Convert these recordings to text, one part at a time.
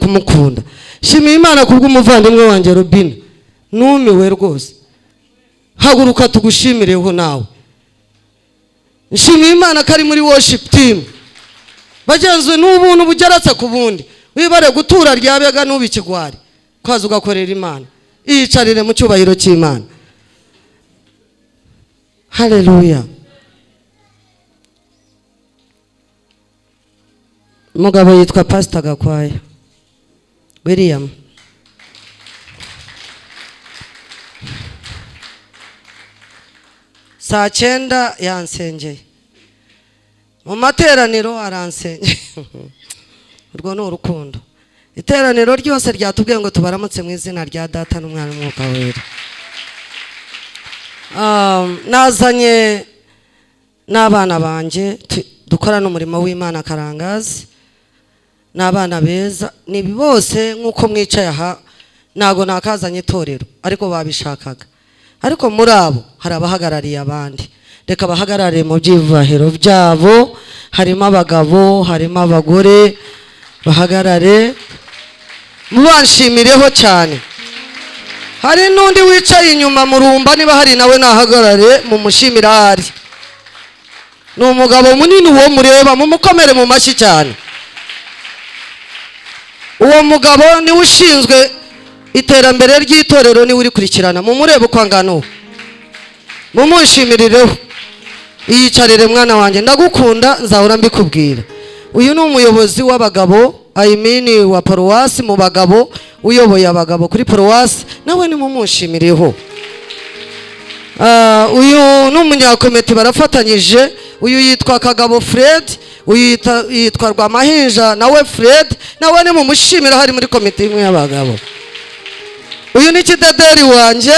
Kumukunda. Shimiye Imana kubw'umuvandimwe wanjye Robina, numiwe rwose. Haguruka tugushimireho nawe. Nshimiye Imana ko ari muri worship team. Bagenzi, n'ubuntu bugeratse ku bundi. Wibare gutura ryabega n'ubikigwari, kwaza ugakorera Imana. Iyicarire mu cyubahiro cy'Imana. Haleluya. Umugabo yitwa Pastor Gakwaya William. Saa 9 yansengeye mu materaniro, aransengeye. Urwo ni urukundo. Iteraniro ryose ryatubwiye ngo tubaramutse mu izina rya Data n'Umwana n'Umwuka Wera. Nazanye n'abana banjye dukora n'umurimo w'Imana Karangazi. N'abana beza ni bose nk'uko mwicaye aha. Ntago nakazanye itorero, ariko babishakaga. Ariko muri abo hari abahagarariye abandi. Reka bahagarare mu byubahiro byabo. Harimo abagabo, harimo abagore, bahagarare mubanshimireho cyane. Hari n'undi wicaye inyuma murumba, niba hari nawe nahagarare mumushimire. Ahari ni umugabo munini, uwo mureba, mumukomere mu mashyi cyane. Uwo mugabo niwe ushinzwe iterambere ry'itorero, niwe urikurikirana. Mumurebe uko angana uwo, mumushimirireho. Iyicarire mwana wanjye, ndagukunda, nzahora mbikubwira. Uyu ni umuyobozi w'abagabo, I mean wa paruwasi, mu bagabo, uyoboye abagabo kuri paruwasi, nawe nimumushimireho. Uyu ni umunyakomite, barafatanyije. Uyu yitwa Kagabo Fred, uyu yitwa Rwamahinja nawe Fred, nawe nimumushimira, hari muri komite imwe y'abagabo. Uyu ni kidederi wanjye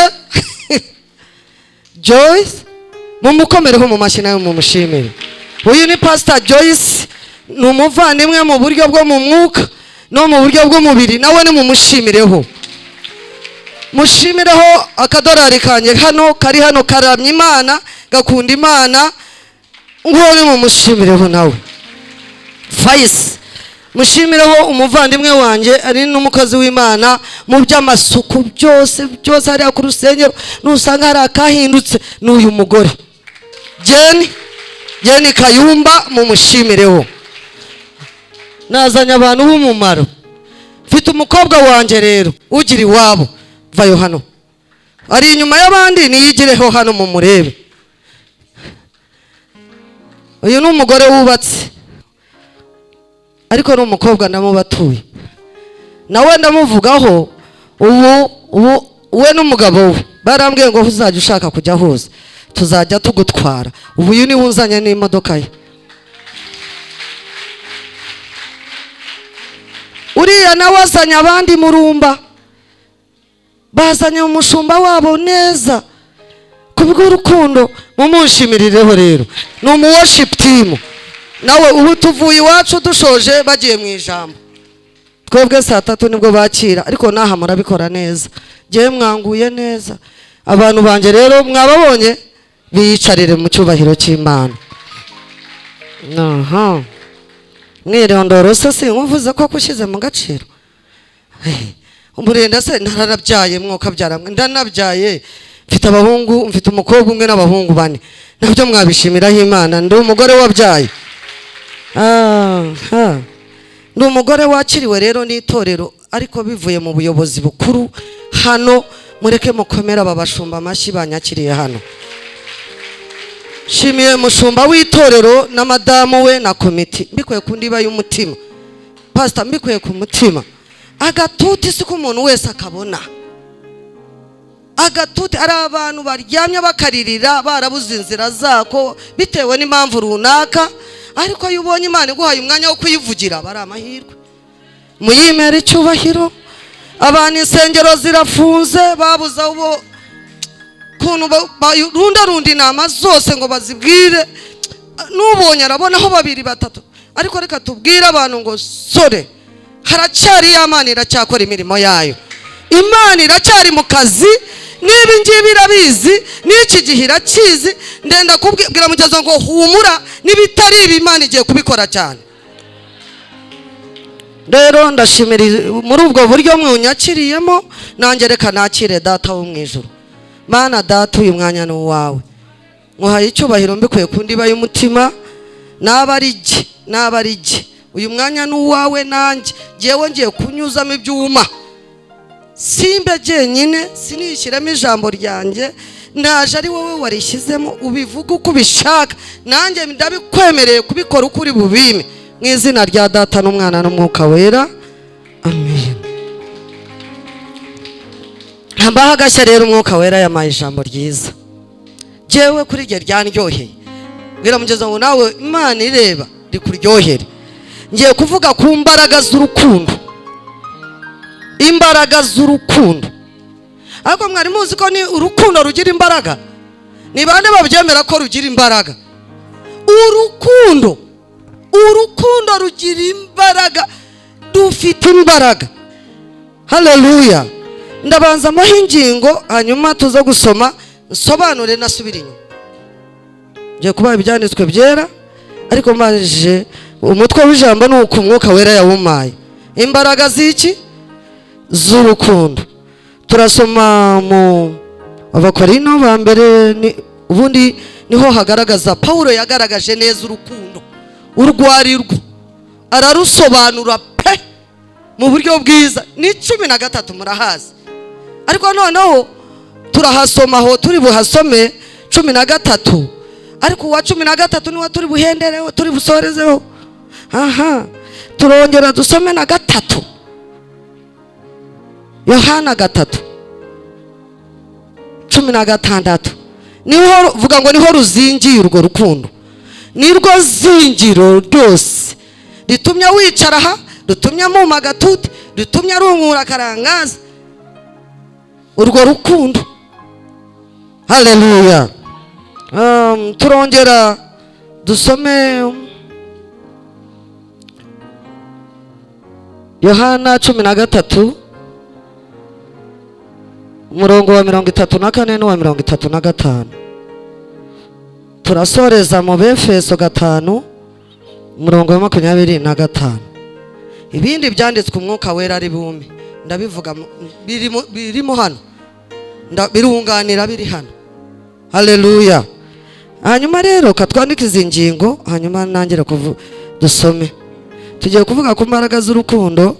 Joyce, mumukomereho mu mashyi nawe mumushimire. Uyu ni Pastor Joyce, ni umuvandimwe mu buryo bwo mu mwuka no mu buryo bw'umubiri, nawe nimumushimireho. Mushimireho akadorari kanjye hano kari hano, karamya Imana, gakunda Imana, nguwo nimumushimireho nawe. Fayisi, mushimireho umuvandimwe wanjye, ari n'umukozi w'Imana mu by'amasuku byose byose hariya ku rusengero. Nusanga hari akahindutse, n'uyu mugore Jeni, Jeni Kayumba, mumushimireho. Nazanye abantu b'umumaro. Mfite umukobwa wanjye rero ugira iwabo, vayo hano, ari inyuma y'abandi, niyigireho hano mumurebe. Uyu ni umugore wubatse, ariko ni umukobwa ndamubatuye, nawe ndamuvugaho. Ubu we n'umugabo we barambwiye ngo uzajya ushaka kujya hose tuzajya tugutwara. Ubu uyu niwe uzanye n'imodoka ye. Uriya nawe azanye abandi murumba, bazanye umushumba wabo neza kubw'urukundo, mumushimirireho. Rero ni umu worship team nawe. Ubu tuvuye iwacu dushoje, bagiye mu ijambo. Twebwe saa 3 nibwo bakira, ariko naha murabikora neza, ngewe mwanguye neza. Abantu banjye rero mwababonye, biyicarire mu cyubahiro cy'Imana. Aha mwirondoro se sinkuvuze ko kushyize mu gaciro. Umurenda se ntararabyaye, mwuka byara, ndanabyaye, mfite abahungu, mfite umukobwa umwe n'abahungu 4, nabyo mwabishimiraho Imana. Ndi umugore wabyaye. Ndi umugore wakiriwe rero n'itorero, ariko bivuye mu buyobozi bukuru hano. Mureke mukomera aba bashumba amashyi banyakiriye hano. Nshimiye mushumba w'itorero na madamu we na komite, mbikuye ku ndiba y'umutima. Pastor, mbikuye ku mutima. Agatuti si ko umuntu wese akabona. Agatuti, ari abantu baryamye bakaririra barabuze inzira zako bitewe n'impamvu runaka, ariko iyo ubonye Imana iguhaye umwanya wo kuyivugira, bari amahirwe. Muyimere icyubahiro. Abantu insengero zirafunze, babuze abo kuntu barundarunda inama zose ngo bazibwire, n'ubonye arabona aho 2 3. Ariko reka tubwire abantu ngo sore, haracyari ya Mana iracyakora imirimo yayo. Imana iracyari mu kazi, n'ibi ngibi irabizi, n'iki gihe irakizi. Ndenda kubwira mugenzi ngo humura, n'ibitari ibi Imana igiye kubikora cyane. Rero ndashimira muri ubwo buryo mwunyakiriyemo, nanjye reka nakire Data wo mu ijuru. Mana Data, uyu mwanya ni uwawe, nkuhaye icyubahiro mbikuye ku ndiba y'umutima. Naba ari jye, naba ari jye, uyu mwanya ni uwawe, nanjye ngewe ngiye kunyuzamo ibyuma, simbe jyenyine, sinishyiremo ijambo ryanjye, naje ari wowe warishyizemo, ubivuga uko ubishaka, nanjye ndabikwemereye kubikora uko uri bubime, mu izina rya Data n'Umwana n'Umwuka Wera, amen. Mbaho agashya rero, Umwuka Wera yamaye ijambo ryiza, jyewe kuri rye ryanryoheye. Bwira mugeza ngo nawe Imana ireba rikuryohere. Ngiye kuvuga ku mbaraga z'urukundo, imbaraga z'urukundo. Ariko mwari muzi ko ni urukundo rugira imbaraga? Ni bande babyemera ko rugira imbaraga? Urukundo, urukundo rugira imbaraga, dufite imbaraga. Haleluya. Ndabanza amaho ingingo, hanyuma tuze gusoma, nsobanure nasubira inyuma. Ngiye kubaha ibyanditswe byera, ariko mbanje umutwe w'ijambo ni uku Umwuka Wera yawumaye: imbaraga z'iki? Z'urukundo. Turasoma mu Abakorino ba mbere, ubundi niho hagaragaza, Pawulo yagaragaje neza urukundo urwo ari rwo, ararusobanura pe mu buryo bwiza. Ni 13, murahazi, ariko noneho turahasoma aho turi buhasome 13, ariko uwa 13 niwo turi buhendereho, turi busorezeho. Aha turongera dusome na 3, Yohana 3:16, niho vuga ngo niho ruzingiye urwo rukundo, nirwo zingiro ryose ritumye wicara aha, rutumye muma agatuti, rutumye arunkura akarangaza, urwo rukundo. Haleluya. Turongera dusome Yohana 13, umurongo wa 34 n'uwa 35. Turasoreza mu Befeso 5, umurongo wa 25. Ibindi byanditswe Umwuka Wera ari bume, ndabivuga birimo hano, birunganira biri hano. Haleluya. Hanyuma rero katwandike izi ngingo, hanyuma nangire dusome. Tugiye kuvuga ku mbaraga z'urukundo.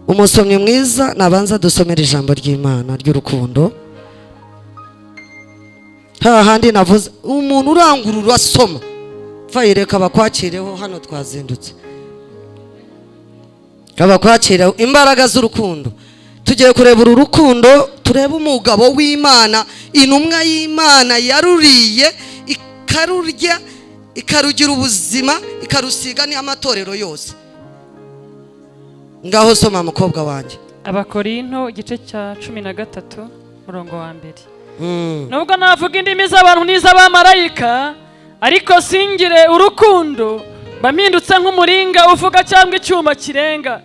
Umusomyi mwiza nabanza dusomera ijambo ry'Imana ry'urukundo. Hahandi navuze umuntu urangurura asoma, fayireka bakwakireho, hano twazindutse, abakwakireho imbaraga z'urukundo. Tugiye kureba uru rukundo, turebe umugabo w'Imana, intumwa y'Imana yaruriye, ikarurya, ikarugira ubuzima, ikarusiga n'amatorero yose. Ngaho soma mukobwa wanjye. Abakorinto igice cya 13 murongo wa 1. Nubwo navuga indimi z'abantu n'iz'abamarayika, ariko singire urukundo, mba mpindutse nk'umuringa uvuga cyangwa icyuma kirenga.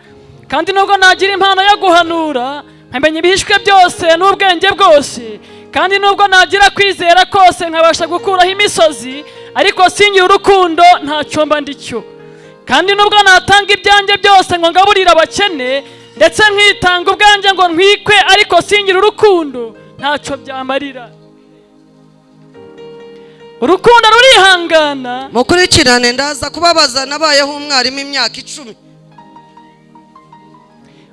Kandi nubwo nagira impano yo guhanura, nkamenya ibihishwe byose n'ubwenge bwose, kandi nubwo nagira kwizera kose nkabasha gukuraho imisozi, ariko singire urukundo, ntacyo mba ndicyo. Kandi nubwo natanga ibyanjye byose ngo ngaburire abakene, ndetse nkitanga ubwanjye ngo ntwikwe, ariko singire urukundo, ntacyo byamarira. Urukundo rurihangana. Mukurikirane, ndaza kubabaza, nabayeho umwarimu imyaka 10.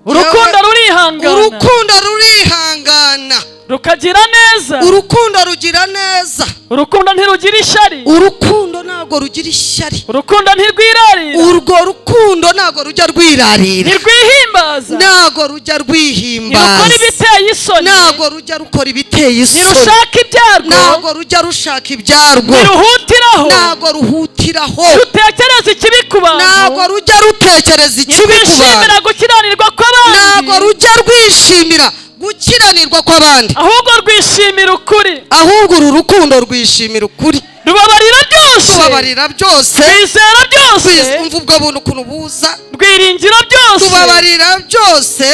Urukundo rurihangana. Urukundo rurihangana. Rukagira neza. Urukundo rugira neza. Urukundo ntirugira ishyari. Urukundo ntabwo rugira ishyari. Urukundo ntirwirarira. Urwo rukundo ntabwo rujya rwirarira. Ntirwihimbaza. Ntabwo rujya rwihimbaza. Ntirukora ibiteye isoni. Ntabwo rujya rukora ibiteye isoni. Ntirushaka ibyarwo. Ntabwo rujya rushaka ibyarwo. Ntiruhutiraho. Ntabwo ruhutiraho. Rutekereza ikibi ku bantu. Ntabwo rujya rutekereza ikibi ku bantu. Ntirwishimira gukiranirwa kw'abandi. Ntabwo rujya rwishimira gukiranirwa kw'abandi. Ahubwo rwishimira ukuri. Ahubwo uru rukundo rwishimira ukuri. Rubabarira byose. Rubabarira byose. Rwizera byose. Umva ubwo buntu ukuntu buza. Rwiringira byose. Rubabarira byose.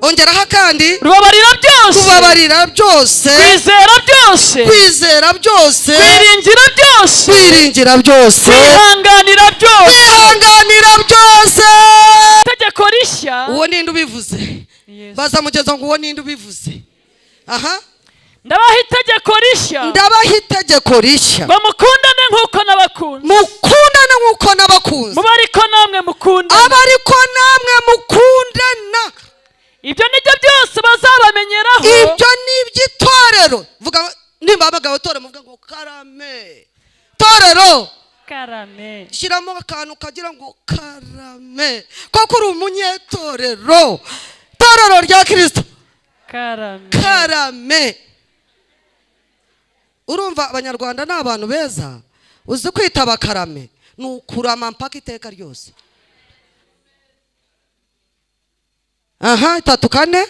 Ongeraho akandi. Rubabarira byose. Kubabarira byose. Kwizera byose. Kwizera byose. Kwiringira byose. Kwiringira byose. Kwihanganira byose. Kwihanganira byose. Itegeko rishya. Uwo ninde ubivuze? Yesu. Bazamugeza ngo uwo ninde ubivuze? Aha. Ndabaha itegeko rishya. Ndabaha itegeko rishya. Ngo mukundane nk'uko nabakunze. Mukundane nk'uko nabakunze. Mube ariko namwe mukundana. Aba ariko namwe mukundana. Ibyo nibyo byose bazabamenyeraho. Ibyo ni iby'itorero. Vuga nimba abagabo torero, muvuga ngo karame torero. Karame. Shyiramo akantu kagira ngo karame, koko uri umunyetorero, torero rya Kirisito. Karame. Karame. Urumva abanyarwanda ni abantu beza. Uzi kwitaba karame ni ukurama mpaka iteka ryose. Aha, 3 4.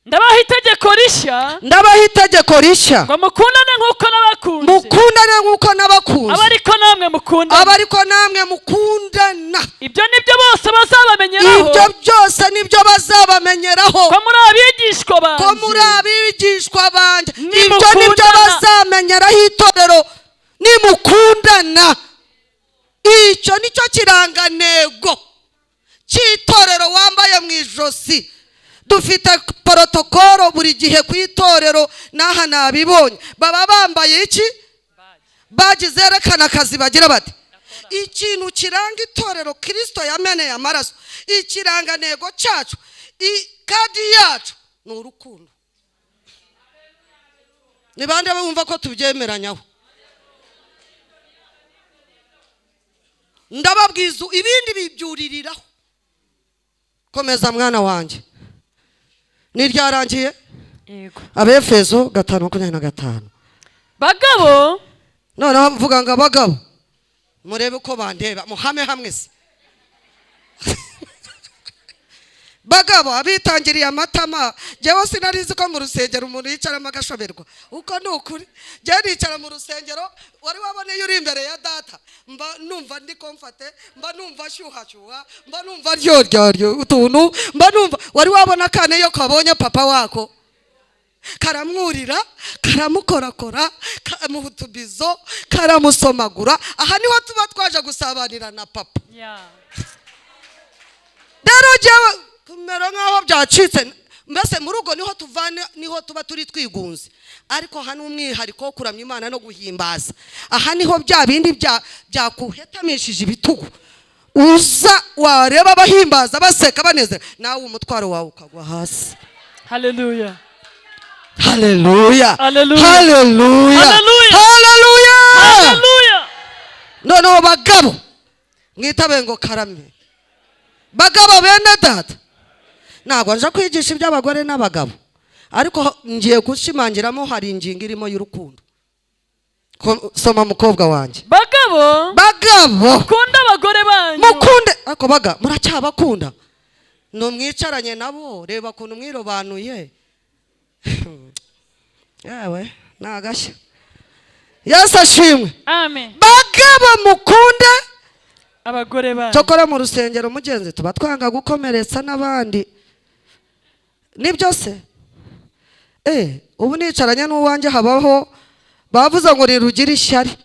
Ndabaha itegeko rishya. Ndabaha itegeko rishya. Ngo mukundane nk'uko nabakunze. Mukundane nk'uko nabakunze. Aba ariko namwe mukundana. Aba ariko namwe mukundana. Ibyo nibyo bose bazabamenyeraho. Ibyo byose nibyo bazabamenyeraho. Ko muri abigishwa banjye. Ko muri abigishwa banjye. Ibyo nibyo bazamenyeraho itorero, nimukundana. Icyo nicyo kirangantego cy'itorero wambaye mu ijosi. Dufite protokolo buri gihe ku itorero, n'aha nabibonye baba bambaye iki baji zerekana akazi bagira bati ikintu kiranga itorero Kristo yameneye amaraso, ikirangantego cyacu, ikadi yacu ni urukundo. Ni bande bumva ko tubyemeranyaho? Ndababwiza ibindi bibyuririraho. Komeza mwana wanjye. Niryarangiye? Yego. Abefeso 5:25. Bagabo. Noneho mvuga ngo abagabo murebe uko bandeba, muhame hamwe se. Bagabo abitangiriye amatama, jewe sinarizi ko mu rusengero umuntu yicaramo agashoberwa. Uko ni ukuri, jewe nicara mu rusengero, wari waboneye uri imbere ya data, mba numva ndi komfate, mba numva shyuhashyuha, mba numva ryoryoryo utuntu, mba numva wari wabona akana iyo kabonye papa wako karamwurira, karamukorakora, karamuha utubizo, karamusomagura. Aha niho tuba twaje gusabanira na papa. Rero jewe kumera nkaho byacitse, mbese mu rugo niho tuvana, niho tuba turi twigunze. Ariko hano umwihariko wo kuramya Imana no guhimbaza, aha niho bya bindi byakuhetamishije ibitugu, uza wareba abahimbaza baseka banezera, nawe umutwaro wawe ukagwa hasi. Haleluya. Haleluya. Haleluya. Haleluya. Haleluya. Haleluya. Noneho bagabo mwitabe ngo karame. Bagabo bene data, ntabwo nje kwigisha iby'abagore n'abagabo, ariko ngiye gushimangiramo hari ingingo irimo y'urukundo. Soma mukobwa wanjye. Bagabo, bagabo mukunda abagore banyu. Mukunde. Ariko baga muracyabakunda? Numwicaranye nabo, reba kuntu mwirobanuye. Yawe nagashya. Yesu ashimwe. Amen. Bagabo mukunde abagore banyu. Cyokora mu rusengero mugenzi tuba twanga gukomeretsa n'abandi. Nibyo se? Ubu nicaranye n'uwanjye habaho bavuze ngo rirugira ishyari.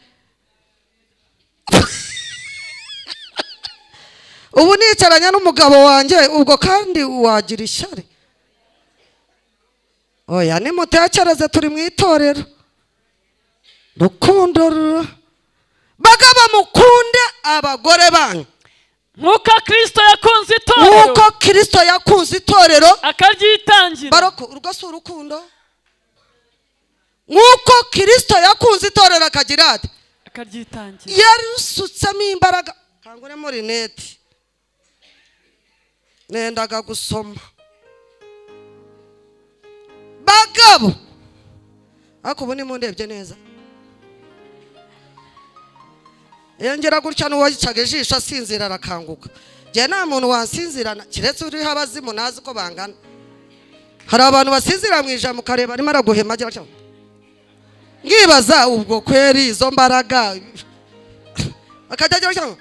Ubu nicaranye n'umugabo wanjye ubwo kandi wagira ishyari. Oya nimutekereze, turi mu itorero. Rukundo. Bagabo mukunde abagore banyu. Nk'uko Kristo yakunze itorero. Nk'uko Kristo yakunze itorero akaryitangira. Baroko, urwo si urukundo? Nk'uko Kristo yakunze itorero akagira ati akaryitangira. Yarusutsemo imbaraga. Kanguremo rinete. Nendaga gusoma. Bagabo, ariko ubu nimundebye neza. Yongera gutya n'uwayicaga ijisho asinzira arakanguka. Njye nta muntu wansinzirana kiretse uriho abazimu nazi ko bangana. Hari abantu basinzira mu ijambo ukareba arimo araguhema agira atya. Nkibaza ubwo kweri izo mbaraga akajya agira atya.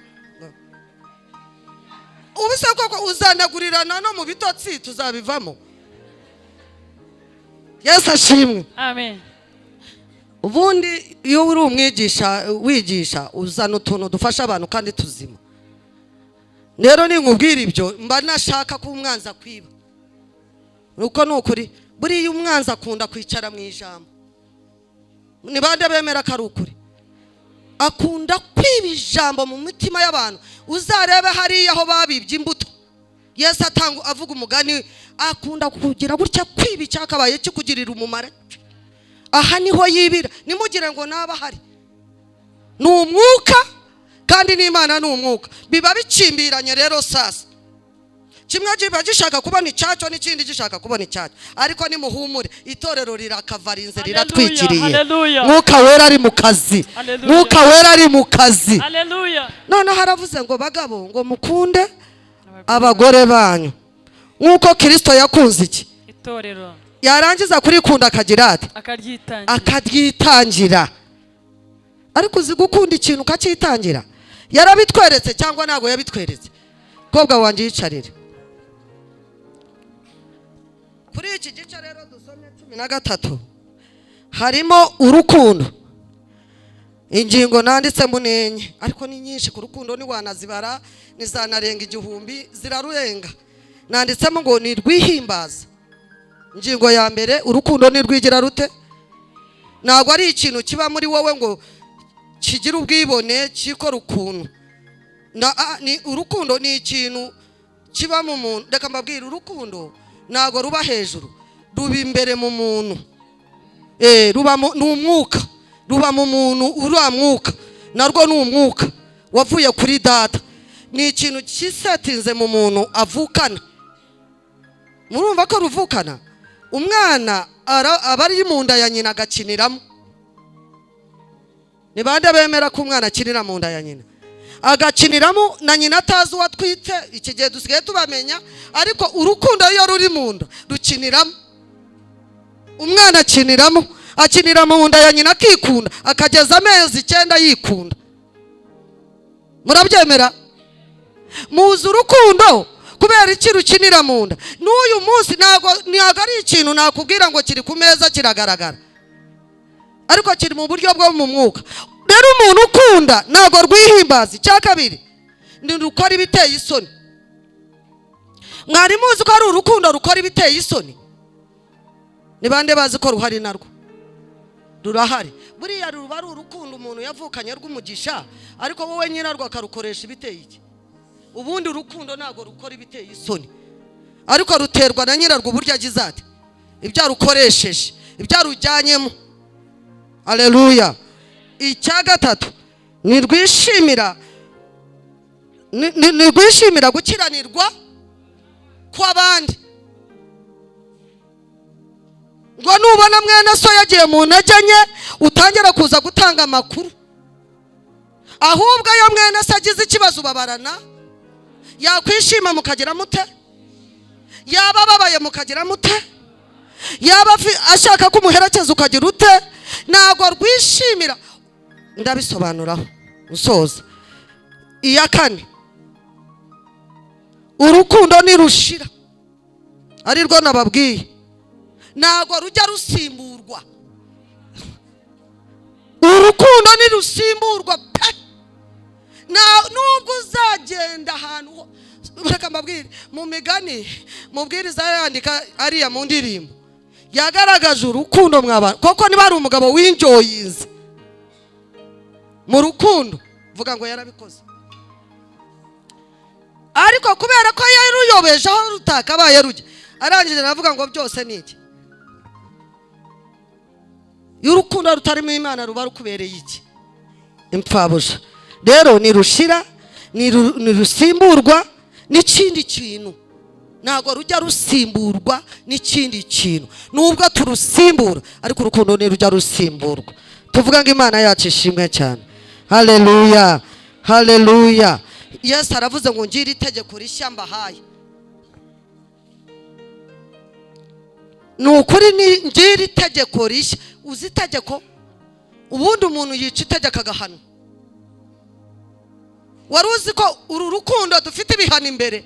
Ubu Ubu se koko uzanagurirana no mu bitotsi tuzabivamo? Yesu ashimwe. Amen. Ubundi iyo uri umwigisha wigisha, uzana utuntu dufasha abantu kandi tuzima. Rero ninkubwira ibyo, mba nashaka ko umwanzi akwiba. Nuko ni ukuri, buriya umwanzi akunda kwicara mu ijambo. Ni bande bemera ko ari ukuri? Akunda kwiba ijambo mu mitima y'abantu. Uzarebe hariya aho babibye imbuto, Yesu atanga avuga umugani, akunda kugira gutya kwiba icyakabaye kikugirira umumaro. Aha niho yibira. Nimugire ngo naba ahari ni umwuka, kandi n'Imana ni umwuka, biba bikimbiranye. Rero sasa kimwe kiba gishaka kubona icyacyo n'ikindi gishaka kubona icyacyo. Ariko nimuhumure, itorero rirakavarinze, riratwikiriye. Haleluya. Mwuka Wera ari mu kazi. Haleluya. Mwuka Wera ari mu kazi. Haleluya. Noneho aravuze ngo: "Bagabo, ngo mukunde abagore banyu nk'uko Kirisito yakunze iki?" Itorero. Yarangiza kurikunda akagira ati? Akaryitangira. Akaryitangira. Ariko uzi gukunda ikintu ukacyitangira? Yarabitweretse cyangwa ntabwo yabitweretse? Kobwa wanjye, yicarire. Kuri iki gice rero dusomye 13, harimo urukundo. Ingingo nanditsemo ni enye, ariko ni nyinshi. Ku rukundo ntiwanazibara, ntizanarenga 1000, zirarurenga. Nanditsemo ngo ni rwihimbaza. Ingingo ya mbere: urukundo ntirwigira rute? Ntabwo ari ikintu kiba muri wowe ngo kigira ubwibone, kikora ukuntu ni urukundo ni ikintu kiba mu muntu. Reka mbabwire, urukundo ntabwo ruba hejuru, ruba imbere mu muntu. Ruba ni umwuka, ruba mu muntu. Uriya mwuka narwo ni umwuka wavuye kuri Data, ni ikintu kisetinze mu muntu avukana. Murumva ko ruvukana. Umwana aba ari mu nda ya nyina agakiniramo. Ni bande bemera ko umwana akinira mu nda ya nyina, agakiniramo na nyina atazi uwo atwite? Iki gihe dusigaye tubamenya, ariko urukundo iyo ruri mu nda rukiniramo. Umwana akiniramo, akinira mu nda ya nyina, akikunda, akageza amezi 9 yikunda. Murabyemera? Muzi urukundo kubera iki rukinira mu nda? N'uyu munsi ntabwo ari ikintu nakubwira ngo kiri ku meza kiragaragara, ariko kiri mu buryo bwo mu mwuka. Rero umuntu ukunda ntabwo rwihimbaza. Icya kabiri ni rukora ibiteye isoni. Mwari muzi ko ari urukundo rukora ibiteye isoni? Ni bande bazi ko ruhari? Narwo rurahari. Buriya ruba ari urukundo umuntu yavukanye rw'umugisha, ariko wowe nyirarwo akarukoresha ibiteye iki? Ubundi urukundo ntabwo rukora ibiteye isoni, ariko ruterwa na nyirarwo, uburyo agize ati ibyo arukoresheje, ibyo arujyanyemo. Aleluya. Icya gatatu ni rwishimira, ni rwishimira gukiranirwa kw'abandi. Ngo nubona mwene so yagiye mu ntege nke, utangira kuza gutanga amakuru. Ahubwo iyo mwene so agize ikibazo ubabarana, yakwishima mukagira mute? Yaba ababaye mukagira mute? Yaba ashaka ko umuherekeza ukagira ute? Ntabwo rwishimira. Ndabisobanuraho nsoza. Iya kane: urukundo nirushira, ari rwo nababwiye, ntabwo rujya rusimburwa. Urukundo ntirusimburwa pe. Nubwo uzagenda ahantu reka mbabwire, mu Migani, mubwiriza yandika ariya mu ndirimbo, yagaragaje urukundo mwabana koko. Niba ari umugabo w'injoyinze mu rukundo, vuga ngo yarabikoze, ariko kubera ko yaruyobeje aho rutakabaye rujya, arangije aravuga ngo byose ni iki? Iyo urukundo rutarimo Imana ruba rukubereye iki? Impfabusa. Rero nirushira, ntirusimburwa n'ikindi kintu, ntabwo rujya rusimburwa n'ikindi kintu. Nubwo turusimbura, ariko urukundo ntirujya rusimburwa. Tuvuga ngo Imana yacu ishimwe cyane. Haleluya, haleluya. Yesu aravuze ngo: "Ngire itegeko rishya mbahaye." Ni ukuri, ni ngire itegeko rishya. Uzi itegeko? Ubundi umuntu yica itegeko agahanwa. Wari uzi ko uru rukundo dufite ibihano imbere?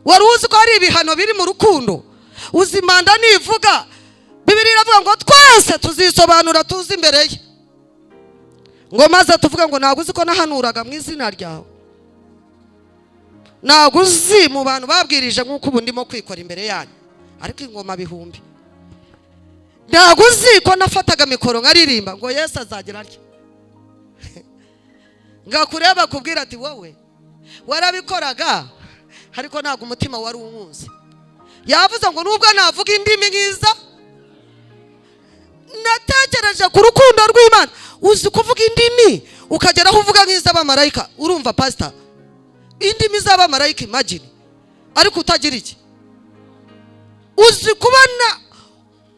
Wari uzi ko hari ibihano biri mu rukundo? Uzi manda nivuga, Bibiliya iravuga ngo twese tuzisobanura tuzi imbere ye, ngo maze tuvuga ngo ntabwo uzi ko nahanuraga mu izina ryawe, ntabwo uzi mu bantu babwirije nk'uko ubu ndimo kwikora imbere yanyu, ariko ingoma bihumbi, ntabwo uzi ko nafataga mikoro nkaririmba ngo Yesu azagira atya, ngakureba kubwira ati wowe warabikoraga ariko ntabwo umutima wari unkunze. Yavuze ngo nubwo navuga indimi nkiza, natekereje ku rukundo rw'Imana. Uzi kuvuga indimi ukagera aho uvuga nk'iz'abamarayika? Urumva pastor, indimi z'abamarayika, imagine, ariko utagira iki? Uzi kubona?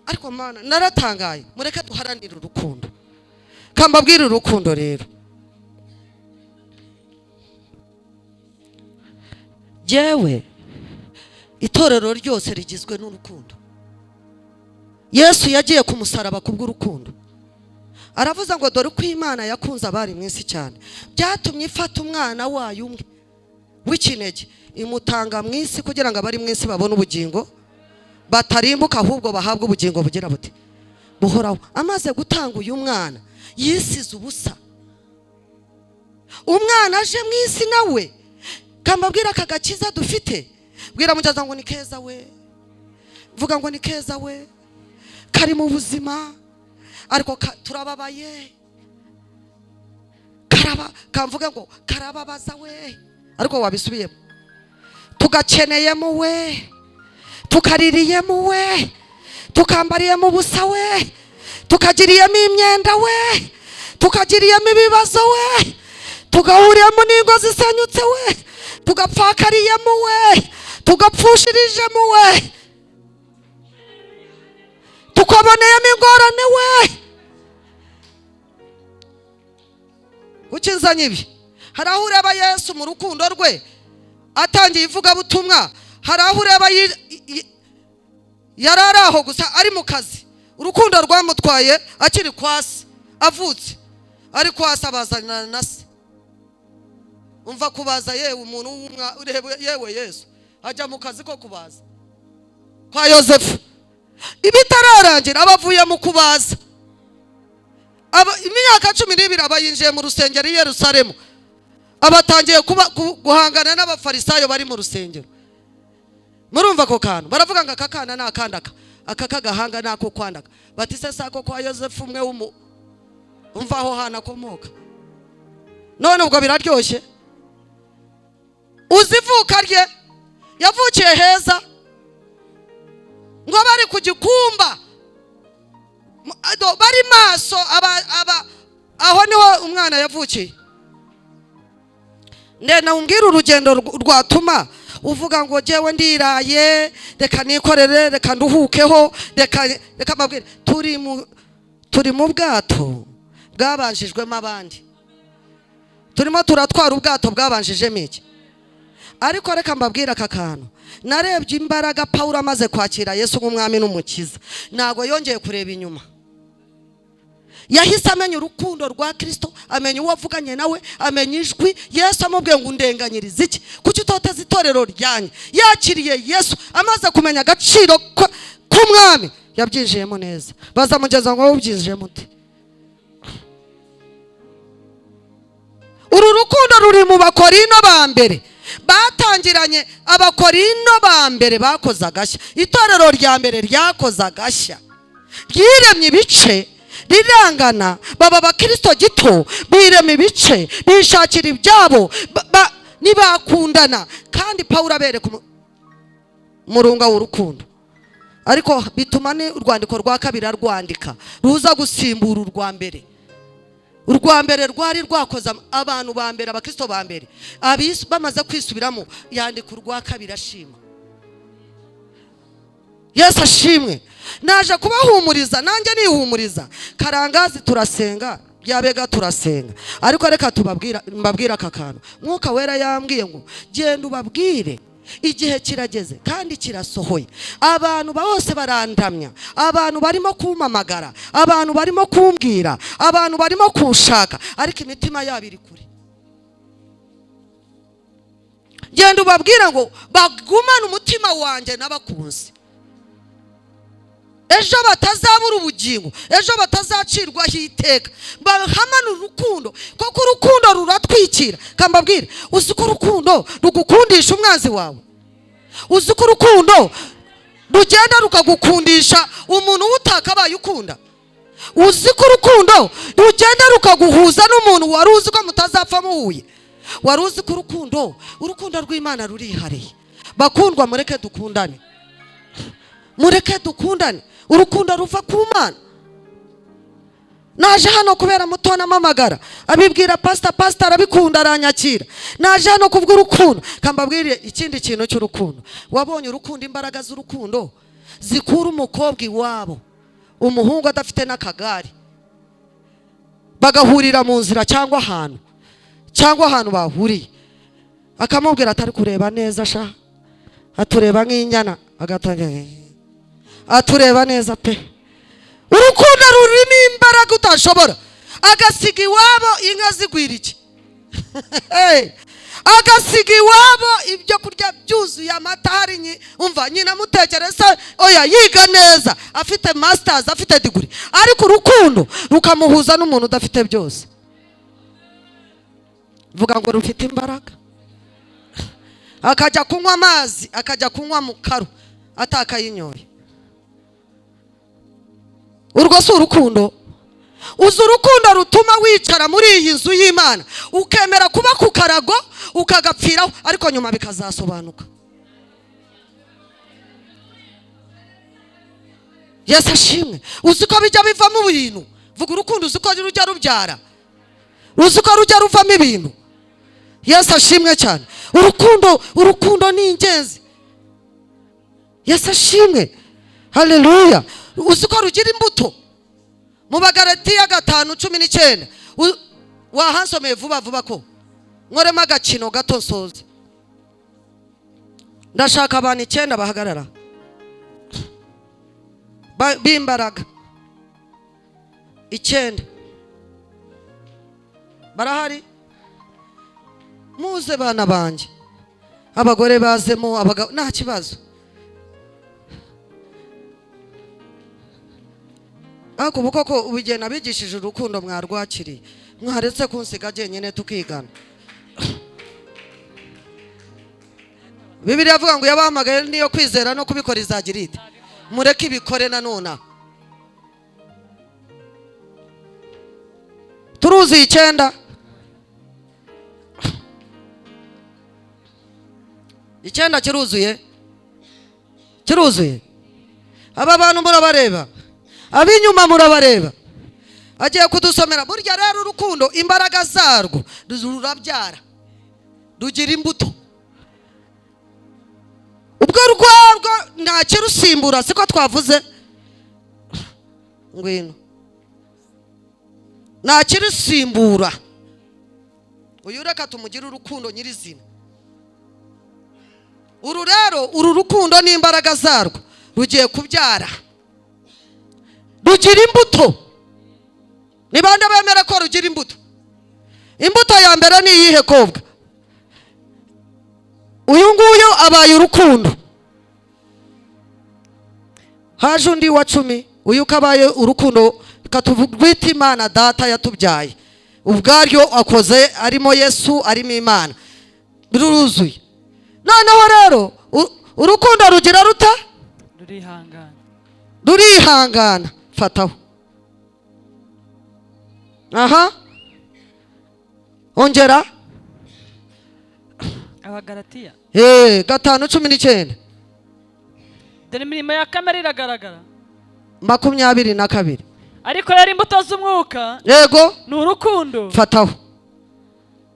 Ariko Mana, naratangaye. Mureke duharanire urukundo. Kambabwire urukundo rero, jewe itorero ryose rigizwe n'urukundo. Yesu yagiye ku musaraba kubw'urukundo. Aravuza ngo dore uko Imana yakunze abari mu isi cyane, byatumye ifata umwana wayo umwe w'ikinege imutanga mu isi, kugira ngo abari mu isi babone ubugingo, batarimbuka ahubwo bahabwe ubugingo bugira buti buhoraho. Amaze gutanga uyu mwana, yisize ubusa. Umwana aje mu isi nawe, kambabwira aka gakiza dufite, bwira mujaza ngo ni keza we, vuga ngo ni keza we, kari mu buzima ariko turababaye, karaba kamvuga ngo karababaza we, ariko wabisubiyemo, tugakeneyemo we, tukaririyemo we, tukambariyemo ubusa we, tukagiriyemo imyenda we, tukagiriyemo ibibazo we, tugahuriyemo n'ingo zisenyutse we, tugapfakariyemo we, tugapfushirijemo we, tukaboneyemo ingorane we. Ukinzanye ibi, hari aho ureba Yesu mu rukundo rwe atangiye ivugabutumwa, hari aho ureba yari ari aho gusa ari mu kazi, urukundo rwamutwaye akiri kwasi, avutse ari kwasi, abazana na se. Umva kubaza yewe umuntu ureba yewe Yesu ajya mu kazi ko kubaza kwa Yosefu, ibitararangira abavuye mu kubaza, imyaka 12 abayinjiye mu rusengero i Yerusalemu, abatangiye guhangana n'abafarisayo bari mu rusengero. Murumva ako kantu, baravuga ngo aka kana ni akandaka, aka kagahanga ni ako kwandaka, bati se sako kwa Yosefu umwe umva aho hantu akomoka. None ubwo biraryoshye. Uzivuka rye yavukiye heza, ngo bari ku gikumba, bari maso, aho niho umwana yavukiye. Ndenda umbwira urugendo rwatuma uvuga ngo jewe ndiraye, reka nikorere, reka nduhukeho, reka mbabwire, turi mu bwato bwabanjijwemo abandi, turimo turatwara ubwato bwabanjijemo iki. Ariko reka mbabwire aka kantu, narebye imbaraga Pawulo amaze kwakira Yesu nk'umwami n'umukiza, ntago yongeye kureba inyuma. Yahise amenya urukundo rwa Kristo, amenya uwo avuganye nawe, amenya ijwi. Yesu amubwiye ngo undenganyirize iki, kuki utoteza itorero ryanjye? Yakiriye Yesu amaze kumenya agaciro k'umwami, yabyinjiyemo neza. Bazamugeza ngo ubyinjiyemo ute? Uru rukundo ruri mu Bakorino ba mbere batangiranye. Abakorino ba mbere bakoze agashya, itorero rya mbere ryakoze agashya, ryiremye ibice rirangana, baba abakristo gito, birema ibice, bishakira ibyabo, ntibakundana. Kandi Pawulo abereka umurunga w'urukundo, ariko bituma ni urwandiko rwa kabiri arwandika ruza gusimbura urwa mbere. Urwa mbere rwari rwakoze abantu ba mbere, abakristo ba mbere bamaze kwisubiramo, yandika urwa kabiri ashima. Yesu ashimwe. Naje kubahumuriza, nanjye nihumuriza. Karangazi turasenga, byabega turasenga, ariko reka mbabwira aka kantu. Mwuka Wera yambwiye ngo genda ubabwire, igihe kirageze kandi kirasohoye. Abantu bose barandamya, abantu barimo kumpamagara, abantu barimo kumbwira, abantu barimo kunshaka, ariko imitima yabo iri kure. Genda ubabwira ngo bagumane umutima wanjye n'abakunzi, ejo batazabura ubugingo, ejo batazacirwaho iteka. Bahamane urukundo, kuko urukundo ruratwikira. Kambabwire, uzi ko urukundo rugukundisha umwanzi wawe? Uzi ko urukundo rugenda rukagukundisha umuntu utakabaye ukunda? Uzi ko urukundo rugenda rukaguhuza n'umuntu wari uzi ko mutazapfa muhuye? Wari uzi ko urukundo rw'Imana rurihariye? Bakundwa, mureke dukundane, mureke dukundane. Urukundo ruva ku Mana. Naje hano kubera mutona amamagara, abibwira pasita, pasita arabikunda, aranyakira. Naje hano kubw'urukundo. Kambabwire ikindi kintu cy'urukundo. Wabonye urukundo, imbaraga z'urukundo zikura umukobwa iwabo, umuhungu adafite n'akagare, bagahurira mu nzira cyangwa ahantu bahuriye, akamubwira atari kureba neza sha, atureba nk'inyana, agatangira atureba neza pe. Urukundo rurimo imbaraga utashobora. Agasiga iwabo inka zigwira iki, agasiga iwabo ibyo kurya byuzuye, amata hari, umva nyina amutekereza, oya yiga neza, afite masters, afite degree, ariko urukundo rukamuhuza n'umuntu udafite byose. Vuga ngo rufite imbaraga. Akajya kunywa amazi, akajya kunywa mu karu atakayinyoye. Urwo si urukundo? Uzi urukundo rutuma wicara muri iyi nzu y'Imana, ukemera kuba ku karago ukagapfiraho, ariko nyuma bikazasobanuka. Yesu ashimwe. Uzi ko bijya bivamo ibintu? Vuga urukundo, uzi ko rujya rubyara, uzi ko rujya ruvamo ibintu. Yesu ashimwe cyane. Urukundo, urukundo ni ingenzi. Yesu ashimwe, haleluya. Uzi ko rugira imbuto? Mu Bagalatiya 5:19, wahansomeye vuba vuba ko nkoremo agakino gato nsoze. Ndashaka abantu 9 bahagarara b'imbaraga 9. Barahari? Muze bana banjye, abagore bazemo, abagabo nta kibazo. Ariko ubu koko ubugeni abigishije urukundo mwarwakiriye, mwaretse kunsiga jyenyine tukigana. Bibiliya avuga ngo yabahamagaye niyo kwizera no kubikora izagira ite? Mureke ibikore nanone. Turuzi 9. 9 kiruzuye, kiruzuye. Aba bantu murabareba, abinyuma murabareba. Agiye kudusomera. Burya rero urukundo imbaraga zarwo rurabyara, rugira imbuto. Ubwo rwarwo nta kirusimbura, siko twavuze? Ngwino, nta kirusimbura. Uyu reka tumugire urukundo nyirizina. Uru rero, uru rukundo n'imbaraga zarwo rugiye kubyara, rugira imbuto. Ni bande bemera ko rugira imbuto? Imbuto ya mbere ni iyihe kobwa? Uyu nguyu abaye urukundo. Haje undi wa 10, uyu kabaye urukundo katuvugwita Imana data yatubyaye ubwaryo, akoze arimo Yesu, arimo Imana, ruruzuye. Noneho rero urukundo rugira ruta? Rurihangana. Rurihangana. Fataho. Aha, ongera. Abagalatiya 5:19. Dore imirimo ya kamere iragaragara. 22. Ariko rero imbuto z'umwuka yego ni urukundo. Fataho,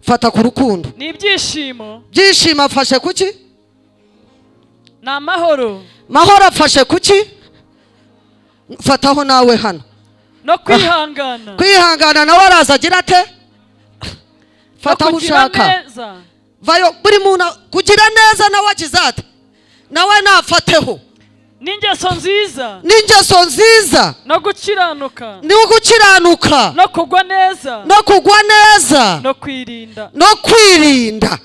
fata ku rukundo. Ni ibyishimo. Byishimo afashe kuki? Ni amahoro. Mahoro afashe kuki? Fataho nawe hano. No kwihangana. Kwihangana nawe araza agira ate? Fataho ushaka. Vayo buri muntu kugira neza nawe agize ate? Nawe nafateho. N'ingeso nziza. N'ingeso nziza. No gukiranuka. No gukiranuka. No kugwa neza. No kugwa neza. No kwirinda. No kwirinda.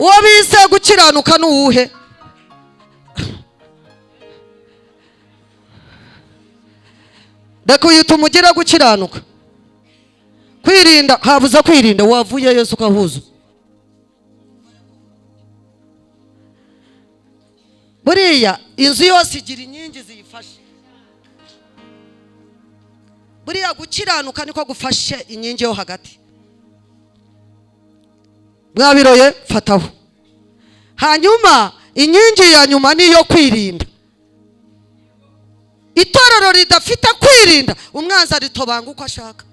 Uwo bise gukiranuka ni uwuhe? Reka uyu tumugire gukiranuka. Kwirinda, habuza kwirinda, wavuye Yesu ukahuza. Buriya inzu yose igira inkingi ziyifashe. Buriya gukiranuka niko gufashe inkingi yo hagati. Mwabiroye, fataho. Hanyuma inkingi ya nyuma ni iyo kwirinda. Itorero ridafite kwirinda, umwanzi aritobanga uko ashaka.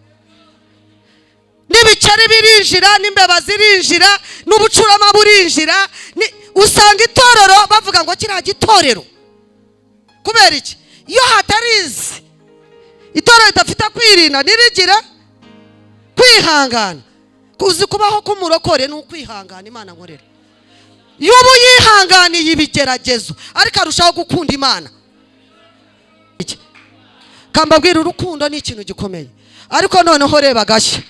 N'ibiceri birinjira, n'imbeba zirinjira, n'ubucurama burinjira. Usanga itorero bavuga ngo kiriya gitorero. Kubera iki? Iyo hatarizi itorero ridafite kwirinda, nirigira kwihangana. Kuzi kubaho k'umurokore ni ukwihangana. Imana nkorera iyo ubu yihanganiye ibigeragezo, ariko arushaho gukunda Imana. Kambabwira, urukundo ni ikintu gikomeye. Ariko noneho reba gashya,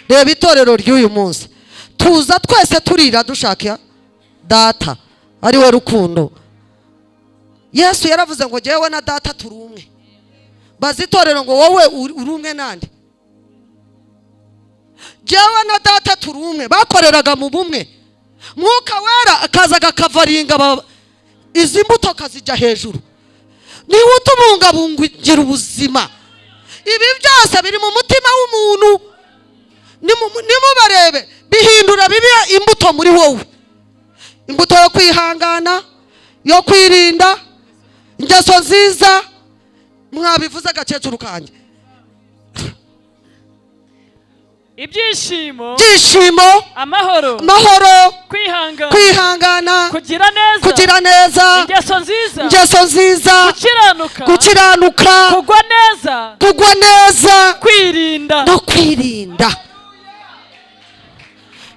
reba itorero ry'uyu munsi. Tuza twese turira dushaka data ari we rukundo. Yesu yaravuze ngo jyewe na data turi umwe. Baza itorero ngo wowe uri umwe nande? Jyewe na data turi umwe. Bakoreraga mu bumwe. Mwuka wera akaza agakavaringa izi mbuto kazijya hejuru. Niwe utubungabungira ubuzima. Ibi byose biri mu mutima w'umuntu. Nimubarebe bihindura bibi imbuto muri wowe. Imbuto yo kwihangana, yo kwirinda, ingeso nziza. Mwabivuze agakecuru kanjye. Ibyishimo, byishimo, amahoro, amahoro, kwihangana, kwihangana, kugira neza, kugira neza, ingeso nziza, ingeso nziza, gukiranuka, gukiranuka, kugwa neza, kugwa neza, kwirinda no kwirinda.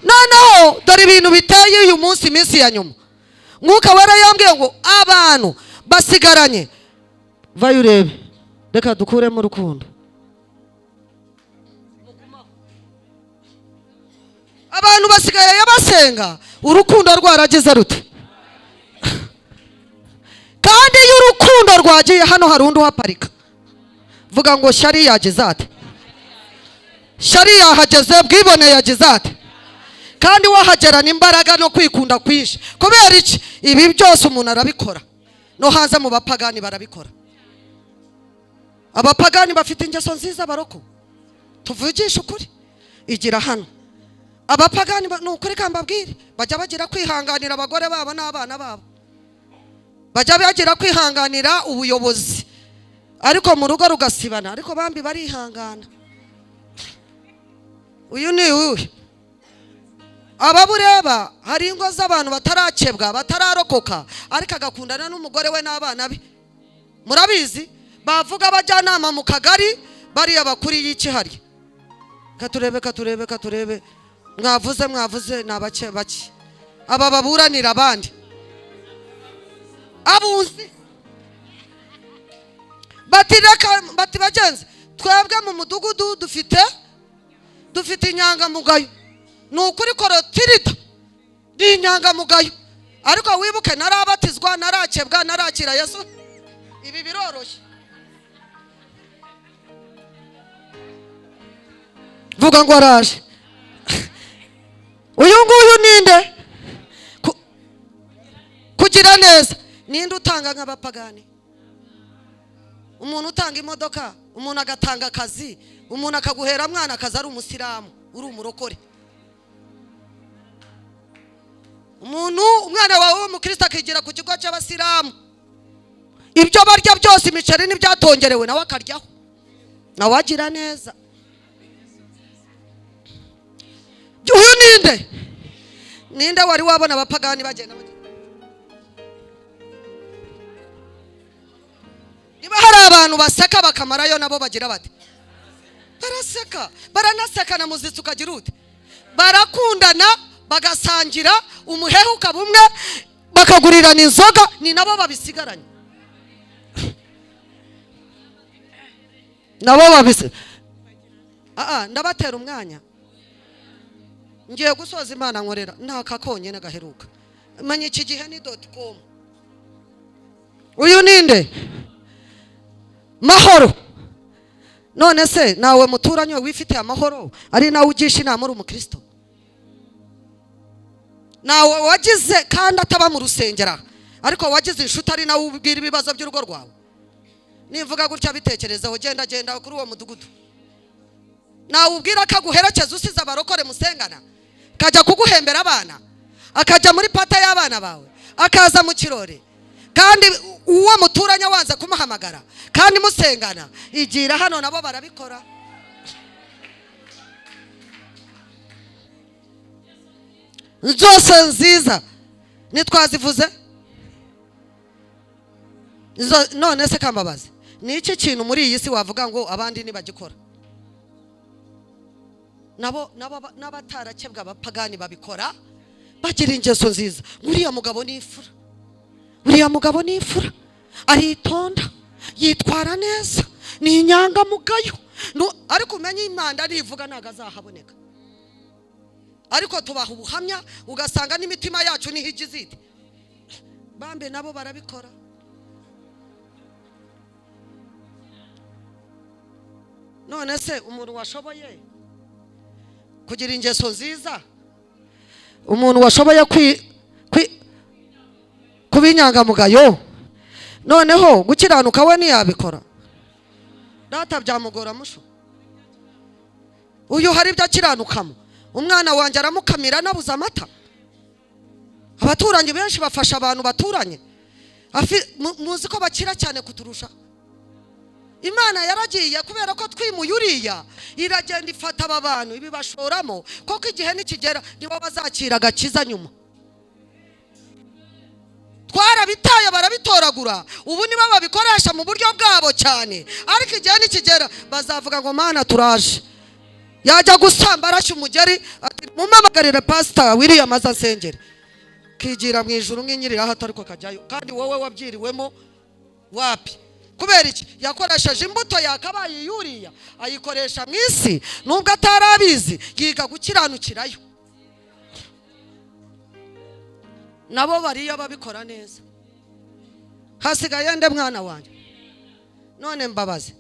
Noneho dore ibintu biteye uyu munsi, iminsi ya nyuma. Mwuka wera yambwiye ngo abantu basigaranye. Vayo urebe, reka dukuremo urukundo. Abantu basigaye basenga urukundo rwaragize rute? Kandi iyo urukundo rwagiye, hano hari undi uhaparika. Vuga ngo shyari yagize ate? Shyari yahageze, bwibone yagize ate? Kandi wahagerana imbaraga no kwikunda kwinshi. Kubera iki? Ibi byose umuntu arabikora. No hanze mu bapagani barabikora. Abapagani bafite ingeso nziza baroko. Tuvugishe ukuri. Igira hano. Abapagani ni ukuri kambabwire, bajya bagira kwihanganira abagore babo n'abana babo. Bajya bagira kwihanganira ubuyobozi. Ariko mu rugo rugasibana, ariko bambi barihangana. Uyu ni uyu. Ababureba hari ingo z'abantu batarakebwa, batararokoka, ariko agakundana n'umugore we n'abana be. Murabizi, bavuga abajyanama mu kagari bariya bakuriye iki hari. Katurebe, katurebe, katurebe. Mwavuze, mwavuze, ni abake bake. Aba baburanira abandi. Abunzi. Bati reka, bati bagenzi, twebwe mu mudugudu dufite inyangamugayo. Ni ukuri korotirita ni inyangamugayo. Ariko wibuke narabatizwa, narakebwa, narakira Yesu. Ibi biroroshye. Vuga ngo araje. Uyu nguyu ninde? Kugira neza. Ninde utanga nk'abapagani? Umuntu utanga imodoka, umuntu agatanga akazi, umuntu akaguhera mwana akazi ari umusilamu, uri umurokore. Umuntu umwana wawe w'umukristo akigira ku kigo cy'abasilamu, ibyo barya byose imiceri n'ibyatongerewe nawe akaryaho, nawe agira neza. Uyu ninde? Ninde wari wabona abapagani bagenda? Niba hari abantu baseka bakamarayo, nabo bagira bati baraseka, baranaseka na muzitsi ukagira ute, barakundana bagasangira umuheha ukaba umwe, bakagurirana inzoga, ni nabo babisigaranye, nabo babise. Ndabatera umwanya. Ngiye gusoza. Imana nkorera ntaka konyine gaheruka. Menya iki gihe ni .com. Uyu ninde? Mahoro. None se nawe muturanye wifitiye amahoro, ari nawe ugisha inama, uri umukristo, nawe wagize kandi ataba mu rusengero, ariko wagize inshuti ari nawe ubwira ibibazo by'urugo rwawe? Nimvuga gutya bitekerezeho. Genda, genda kuri uwo mudugudu, nawe ubwira ko aguherekeza usize abarokore musengana, akajya kuguhembera abana, akajya muri party y'abana bawe, akaza mu kirori, kandi uwo muturanye wanze kumuhamagara kandi musengana. Igira hano, nabo barabikora. Zose nziza ntitwazivuze. None se kambabazi, ni iki kintu muri iyi si wavuga ngo abandi ntibagikora? Nabo n'abatarakebwa, abapagani babikora, bagira ingeso nziza. Uriya mugabo ni imfura, uriya mugabo ni imfura, aritonda, yitwara neza, ni inyangamugayo. Ariko umenye imanda nivuga ntabwo azahaboneka. Ariko tubaha ubuhamya, ugasanga n'imitima yacu niho igize ite. Bambe nabo barabikora. None se umuntu washoboye kugira ingeso nziza, umuntu washoboye kuba inyangamugayo, noneho gukiranuka we ntiyabikora? Data, byamugora musho. Uyu hari ibyo akiranukamo. Umwana wanjye aramukamira nabuze amata. Abaturanyi benshi bafasha abantu baturanye. Muzi ko bakira cyane kuturusha. Imana yaragiye, kubera ko twimuye uriya, iragenda ifata aba bantu ibibashoramo, koko igihe nikigera nibo bazakira agakiza. Nyuma twarabitaye, barabitoragura, ubu nibo babikoresha mu buryo bwabo cyane. Ariko igihe nikigera bazavuga ngo: "Mana, turaje." Yajya gusamba arashya umugeri ati: "Mumamagarire Pasita William aza ansengere." Kigira mu ijuru nk'inyirira hato, ariko kajyayo. Kandi wowe wabyiriwemo wapi? Kubera iki? Yakoresheje imbuto yakabaye yuriya, ayikoresha mu isi, nubwo atari abizi, yiga gukiranukirayo. Nabo bariyo babikora neza. Hasigaye nde, mwana wanjye? None mbabaze,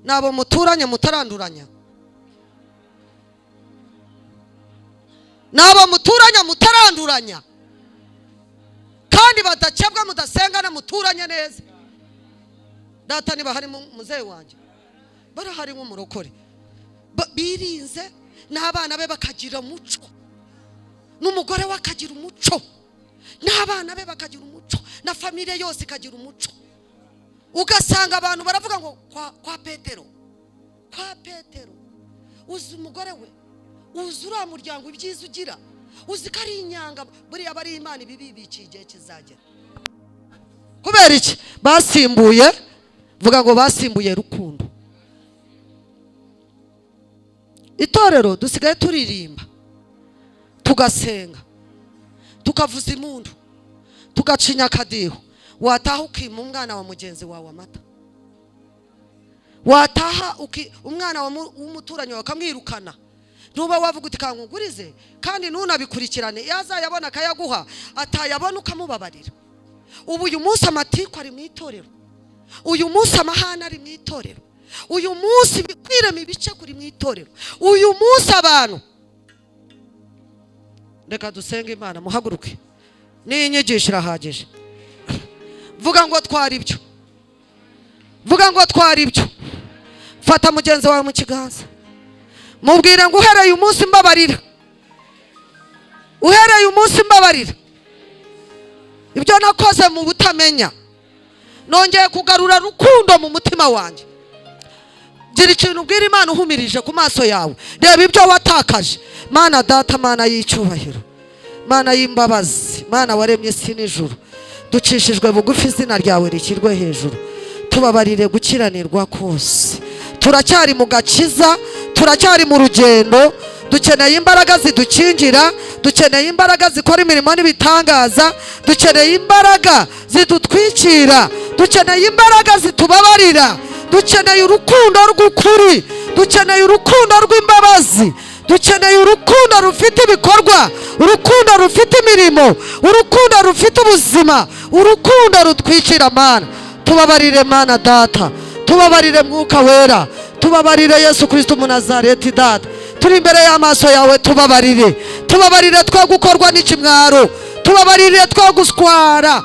nabo muturanye mutaranduranya, nabo muturanye mutaranduranya kandi badakebwa, mudasengana, muturanye neza? Data, niba hari muzehe wanjye, barahari nk'umurokore, birinze, n'abana be bakagira umuco, n'umugore we akagira umuco, n'abana be bakagira umuco, na famille yose ikagira umuco. Ugasanga abantu baravuga ngo: Kwa Petero, kwa Petero, uzi umugore we, uzi uriya muryango, ibyiza ugira, uzi ko ari inyanga." Buriya bari Imana ibibibikiye, igihe kizagera. Kubera iki? Basimbuye, vuga ngo basimbuye rukundo. Itorero dusigaye turirimba, tugasenga, tukavuza impundu, tugacinya akadiho, wataha ukima umwana wa mugenzi wawe amata, wataha umwana w'umuturanyi wawe akamwirukana, ntuba wavuga uti: "Kankugurize," kandi ntunabikurikirane. Yazayabona akayaguha, atayabona ukamubabarira. Ubu uyu munsi amatiku ari mu itorero, uyu munsi amahane ari mu itorero, uyu munsi kwirema ibice kuri mu itorero, uyu munsi abantu. Reka dusenge Imana. Muhaguruke, n'iyi nyigisho irahagije. Vuga ngo twara ibyo, vuga ngo twara ibyo. Fata mugenzi wawe mu kiganza, mubwire ngo: "Uhereye umunsi mbabarira, uhereye umunsi mbabarira ibyo nakoze mu butamenya. Nongeye kugarura rukundo mu mutima wanjye." Gira ikintu ubwira Imana uhumirije ku maso yawe. Reba ibyo watakaje. Mana Data, Mana y'icyubahiro, Mana y'imbabazi, Mana waremye isi n'ijuru, ducishijwe bugufi, izina ryawe rishyirwe hejuru. Tubabarire gukiranirwa kose. Turacyari mu gakiza, turacyari mu rugendo. Dukeneye imbaraga zidukingira, dukeneye imbaraga zikora imirimo n'ibitangaza, dukeneye imbaraga zidutwikira, dukeneye imbaraga zitubabarira, dukeneye urukundo rw'ukuri, dukeneye urukundo rw'imbabazi. Dukeneye urukundo rufite ibikorwa, urukundo rufite imirimo, urukundo rufite ubuzima, urukundo rutwikira. Mana, tubabarire. Mana Data, tubabarire. Mwuka Wera, tubabarire. Yesu Kirisito Umunazareti, Data, turi imbere y'amaso yawe, tubabarire, tubabarire twe gukorwa n'ikimwaro, tubabarire twe guswara,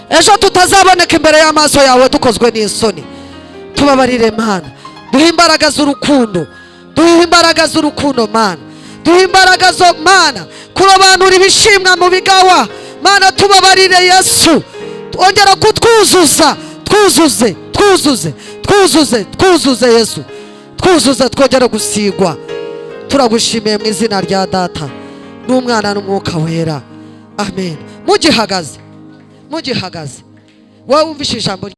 ejo tutazaboneka imbere y'amaso yawe dukozwe n'isoni. Tubabarire Mana, duhe imbaraga z'urukundo, duhe imbaraga z'urukundo Mana, duhe imbaraga zo Mana kurobanura ibishimwa mu bigawa. Mana, tubabarire. Yesu, ongera kutwuzuza, twuzuze, twuzuze, twuzuze, twuzuze. Yesu, twuzuze, twongere gusigwa. Turagushimiye mu izina rya Data n'Umwana n'Umwuka Wera, amen. Mugihagaze, mugihagaze, wowe wumvishe ijambo.